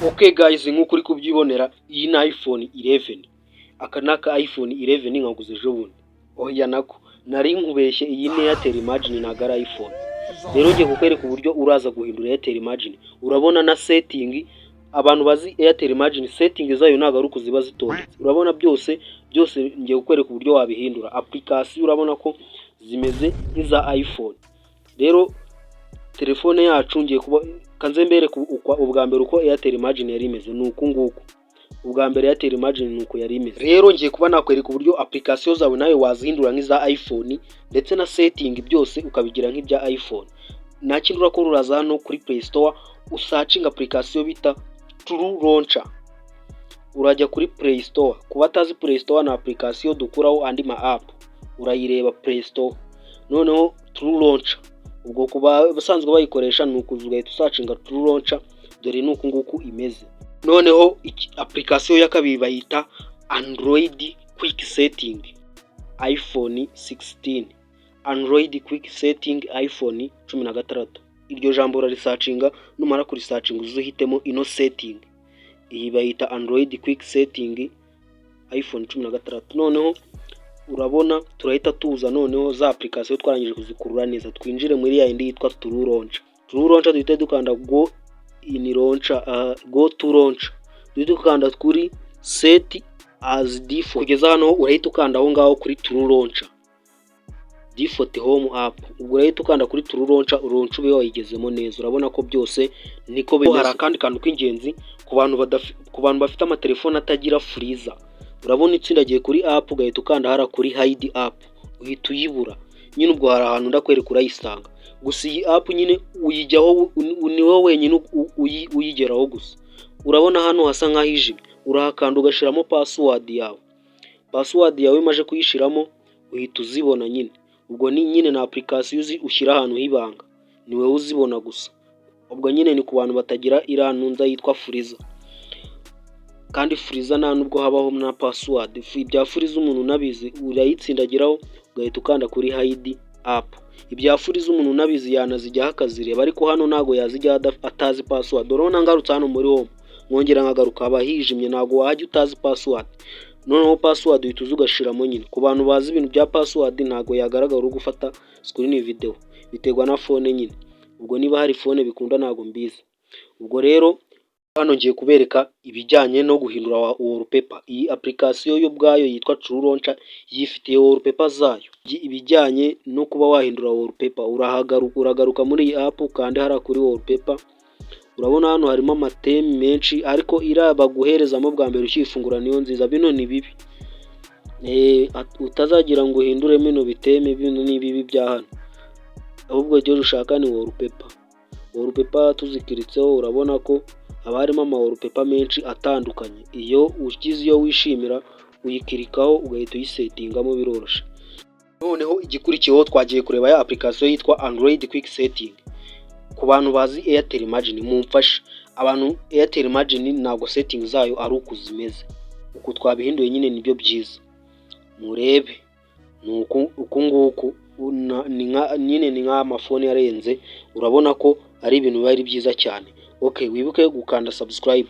Okay guys, nk'uko uri kubyibonera, iyi ni iPhone 11. Aka ni aka iPhone 11 nkaguze ejo bundi. Oya, nako nari nkubeshye, iyi ni Airtel Imagine, ntabwo ari iPhone. Rero ngiye kukwereka uburyo uraza guhindura Airtel Imagine. Urabona na setting, abantu bazi Airtel Imagine, setting zayo ntabwo ari uko ziba zitondetse. Urabona byose byose, ngiye kukwereka uburyo wabihindura. Application urabona ko zimeze nk'iza iPhone. Rero telefone yacu ngiye kuba kanze mbereke ubwa mbere uko Airtel Imagine yari imeze. Ni uku nguku ubwa mbere Airtel Imagine ni uko yari imeze. Rero ngiye kuba nakwereka uburyo application zawe nawe wazihindura nk'iza iPhone, ndetse na setting byose ukabigira nk'ibya iPhone. Nta kindi urakora, uraza hano kuri Play Store, usearchinga application bita True Launcher. Urajya kuri Play Store. Ku batazi Play Store, ni application dukuraho andi ma app. Urayireba Play Store, noneho True Launcher. Ubwo ku basanzwe bayikoresha, ni ukuza ugahita usearchinga True Launcher. Dore ni uku nguku imeze. Noneho application ya kabiri bayita Android Quick Setting iPhone 16, Android Quick Setting iPhone 16. Iryo jambo urarisearchinga, numara kurisearchinga uze uhitemo ino setting. Iyi bayita Android Quick Setting iPhone 16. Noneho urabona turahita tuza, noneho za application twarangije kuzikurura neza, twinjire muri ya yindi yitwa True Launcher. True Launcher, duhite dukanda go in launcher, go to launcher, duhite dukanda kuri set as default. Kugeza hano urahita ukanda aho ngaho kuri True Launcher default home app. Ubwo urahita ukanda kuri True Launcher, launch ube wayigezemo neza. Urabona ko byose niko bimeze. Hari akandi kantu k'ingenzi ku bantu bafite amatelefone atagira freezer. Urabona itsindagiye kuri app, ugahita ukanda hariya kuri hide app, uhita uyibura nyine. Ubwo hari ahantu ndakwereka urayisanga. Gusa iyi app nyine uyijyaho ni wowe wenyine uyigeraho gusa. Urabona hano hasa nk'ahijimye, urahakanda ugashyiramo password yawe. Password yawe iyo umaze kuyishyiramo uhita uzibona nyine. Ubwo ni nyine na application uzi ushyira ahantu h'ibanga, ni wowe uzibona gusa. Ubwo nyine ni ku bantu batagira iriya ntunza yitwa freezer. Kandi freezer nta nubwo habaho na password. Ibya freezer umuntu unabizi, urayitsindagiraho ugahita ukanda kuri hide app. Ibya freezer umuntu unabizi yanazijyaho akazireba, ariko hano ntabwo yazijyaho atazi password. Urabona ngarutse hano muri home, nkongera nkagaruka, haba hijimye, ntabwo wahajya utazi password. Noneho password uhita uza ugashyiramo nyine. Ku bantu bazi ibintu bya password, ntabwo yagaragara uri gufata screen video, biterwa na phone nyine. Ubwo niba hari phone bikunda, ntabwo mbizi. Ubwo rero hano ngiye kubereka ibijyanye no guhindura wallpaper. Iyi application yo ubwayo yitwa True Launcher yifitiye wallpaper zayo. Ibijyanye no kuba wahindura wallpaper, uragaruka muri iyi app, ukande hariya kuri wallpaper. Urabona hano harimo ama theme menshi, ariko iriya baguherezamo bwa mbere ukifungura niyo nziza. Bino ni bibi, utazagira ngo uhindure bino bi theme, bino ni bibi bya hano. Ahubwo ibyo ushaka ni wallpaper. Wallpaper tuzikiritseho, urabona ko haba harimo ama wallpaper menshi atandukanye. Iyo ugize iyo wishimira, uyikirikaho ugahita uyisettingamo, biroroshye. Noneho igikurikiyeho, twagiye kureba ya application yitwa Android Quick Setting. Ku bantu bazi Airtel Imagine, mumfashe. Abantu Airtel Imagine, ntabwo setting zayo ari uku zimeze. Uku twabihinduye nyine nibyo byiza. Murebe ni uku nguku nyine, ni nk'amafoni arenze. Urabona ko ari ibintu biba ari byiza cyane. Okay, wibuke gukanda subscribe.